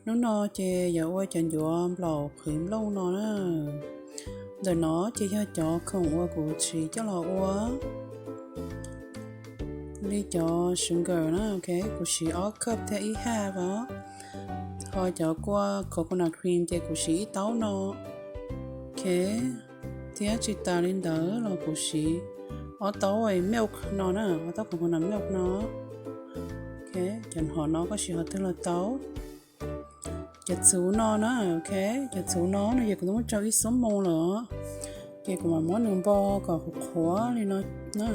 Hnub no ces yuav ua cov ncuav nplaum qhwv nplooj no na. Ntawm no ces yog cov khoom uas kuv siv coj los ua li cov sugar na, ok, kuv siv ob cup thiab ib half os. Ho cov kua coconut cream ces kuv siv ib taub no, ok, thiab tsis tas li ntawd los kuv siv ob taub milk no na, ob taub coconut milk no. Ok, cov hom no koj siv qhov twg los tau. Cov txhuv no na, ok, cov txhuv no no yog kuv twb muab tsau ib xuab moos lawm, ces kuv mam muab nws npo kom qhuav qhuav li no na.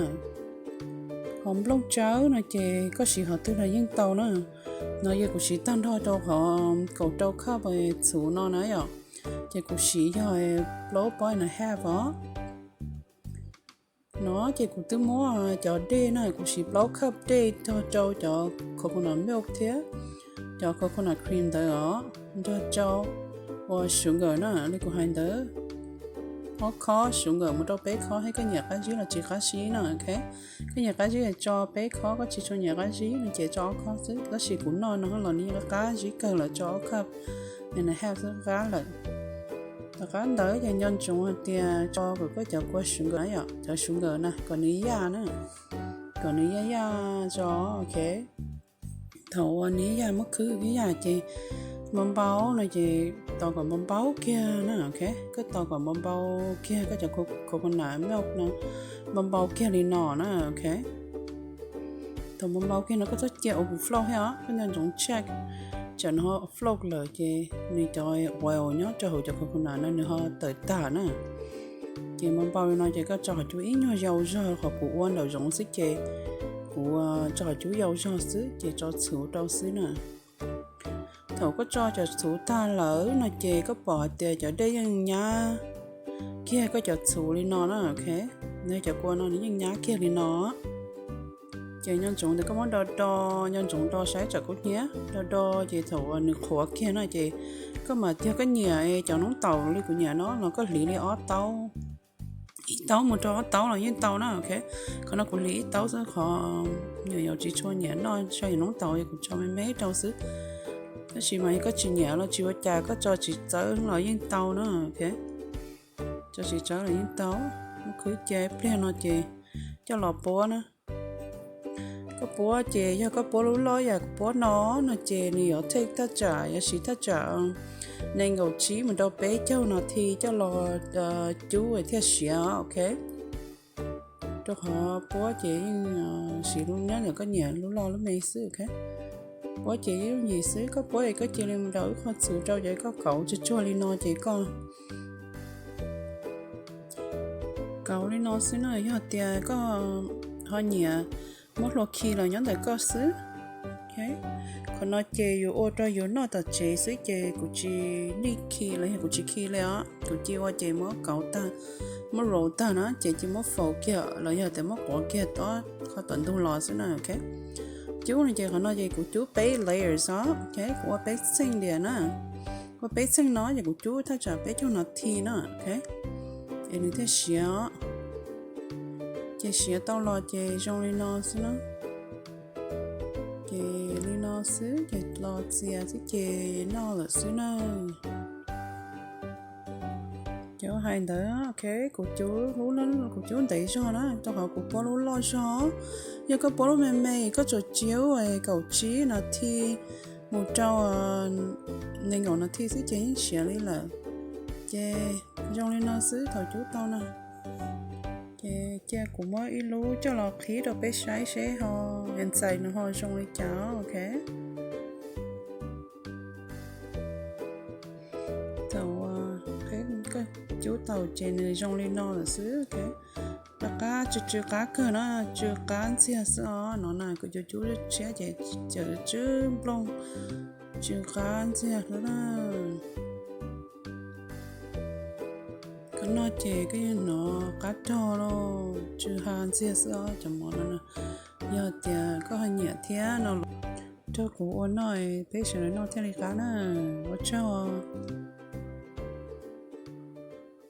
Ho nplooj tsawb no ces koj siv qhov twg los yeej tau na. No yog kuv siv tag nrho rau qhov kaum rau cup txhuv no na yom, ces kuv siv yog plaub point and a half os. No ces kuv twb muab cov dej na, kuv siv plaub cup dej tog rau cov coconut milk thiab cov coconut cream ntawd os, nrog rau ua sugar na li kuv hais ntawd. Ob khob sugar mus rau peb khob, thiab koj nyiam qab zib los tsis qab zib na, ok. Koj nyiam qab zib tso peb khob, koj tsis tshua nyiam qab zib no ces tso ob khob xwb, tab sis kuv noj no los nws yeej qab zib kawg lawm, tso ob khob and a half xwb qab lawm. Tom qab ntawd ces nco ntsoov hais tias tso kom koj cov kua sugar na yom, cov sugar na kom nws yaj na, kom nws yaj yaj tso, ok. Thaum uas nws yaj muab khwb ib yam ces npau npau no ces tos kom npau npau kiag na, ok. Koj tos kom npau npau kiag koj cov coconut milk no, npau npau kiag li no na, ok. Thaum npau npau kiag no koj txhob cia overflow thiab os, koj nco ntsoov check, tsam nws ho overflow lawm ces nws cov oil nyob rau hauv cov coconut no nws ho tawm tag na. Ces npau npau li no ces koj tso qhov cub ib nyuag yau zog, qhov kuv ua nraum zoov xwb ces kuv tso qhov cub yau zog xwb ces tso txhuv rau xwb na. Thaum koj tso cov txhuv tag lawm no ces koj pom hais tias cov dej yeej nyab kiag koj cov txhuv li no na, ok. Nws cov kua no nws yeej nyab kiag li no. Ces nco ntsoov tias koj muab do do, nco ntsoov do saib tsam kub hnyiab, do do ces thaum uas nws qhuav kiag na ces koj mam cog, koj nyiam cov noob taum li kuv nyiam no los koj hliv li ob taub, ib taub mus rau ob taub los yeej tau na, ok. Qhov no kuv hliv ib taub xwb, qhov nyuam yaus tsis tshua nyiam noj zoo li noob taum es kuv tso me me rau xwb. Tab sis mas yog koj tsis nyiam los tsis ua cas, koj tso txiv txawv los yeej tau na, ok. Tso txiv txawv los yeej tau. Muab khwb cia ib pliag no ces coj los puab na. Koj puab ces yog koj puab lub loj yam kuv puab no, no ces nws yuav take thaj tsam, yuav siv thaj tsam nees nkaum tsib mus rau peb caug nas this coj los cub thiaj siav, ok. Rau qhov puab ces yeej siv lub nyob ntawm koj nyiam lub loj lub me xwb, ok. Puab ces ib lub nyem xwb, koj puab es koj cia li mus daus ib qho txhuv rau ces koj kauv tsuag tsuag li no ces koj kauv li no xwb na. Yog tias koj ho nyiam muab hlua khi los nyob ntawm koj xwb. Qhov no ces yus ua rau yus noj tom tsev xwb ces kuv tsis need khi los yog kuv tsis khi li os. Kuv cia ua ces muab kauv tag, muab roll tag na ces cia muab faus kiag los yog tias muab quav kiag qhov tom ntug los xwb na, ok. Cub no ces qhov no ces kuv cub peb layers os, ok, kuv ua peb txheej diam na. Ua peb txheej no ces kuv cub thaj tsam peb caug nas this na, ok, es nws thiaj siav. Ces siav tau los ces zoo li no xwb na. Ces li no xwb ces los txias xwb ces noj lawm xwb na. Ces ua hais ntawd, ok, kuv cub lub, kuv cub ntev zog na, rau qhov kuv puab lub loj zog. Yog koj puab lub me me koj tsuas cia kaum tsib nas this mus rau nees nkaum nas this xwb ces yeej siav li lawm. Ces zoo li no xwb thaum cub tau na. Ces cia kuv muab ib lub coj los qhib rau peb saib seb ho inside nws ho zoo li cas, ok. Thaum koj cub tau ces nws zoo li no lawm xwb, ok. Rov qab tsw tsw qab kawg na, tsw qab ntxiag xwb os. No na kuv cub cub tshiab ces cawm tsw nplooj, tsw qab ntxiag xwb na. Koj noj ces koj yeej hnov qab rog lauj, tsw ha ntxiag xwb os cov mov no na. Yog tias koj ho nyiam thiab no los rau kuv ua noj, peb sawv daws noj thiaj li qab na. Ua tsaug.